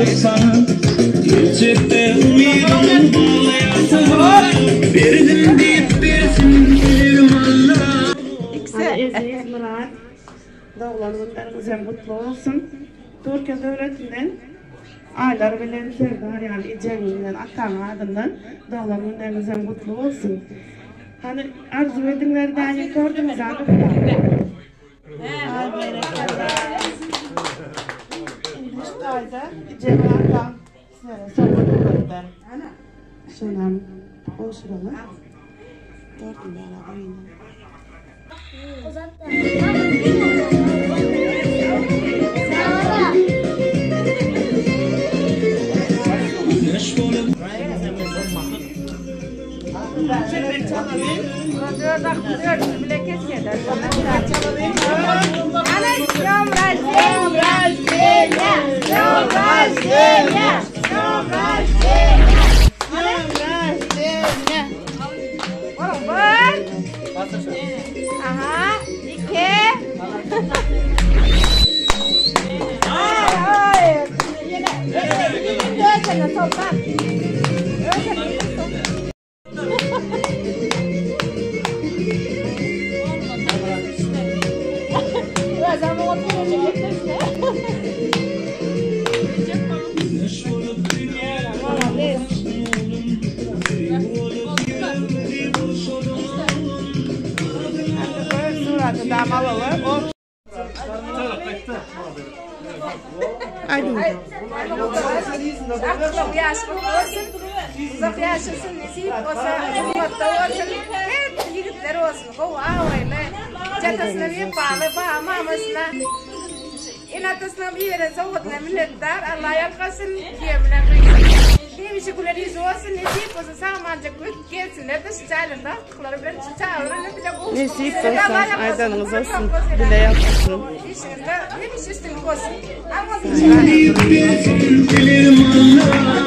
Saňa geljekde umydym baglaýarsyň Berdim diýip bersin dilegim Alla. Eziz Myrat doglan günleriňiz hem gutly bolsun. Türkiýe döwletinden Aýlar bilen Serdar ýaly ejeňiz bilen ataň adyndan doglan günleriňiz hem gutly bolsun. Hany arzuw ediňler däli torduňyz a Ay berekella. Indi şu taýda ejeň ataň sizlere sowgat ugratdy. Şonam gowşuraly. Tortuny ýana goýun. Uzak ýaşasyn, nesip bolsa, gymmatda bolsun, her ýigitler bolsun, gowy abraýly, jatasyna wepaly, baba mamasyna, ene-atasyna iberen sowgadyna minnetdar, Alla ýalkasyn, kiýew bilen gyzy. Hemişe güler ýüzi bolsun, nesip bolsa sag-amanjak ötüp gelsinler-de şu jaýlarynda agtyklary bilen şu çagalary bilen bile gowuşyp Nesip bolsa, aýdanyňyz bolsun, bile ýalkasyn. Işiňizde hemişe üstünlik bolsun. Diýip bersin dilegim Alla.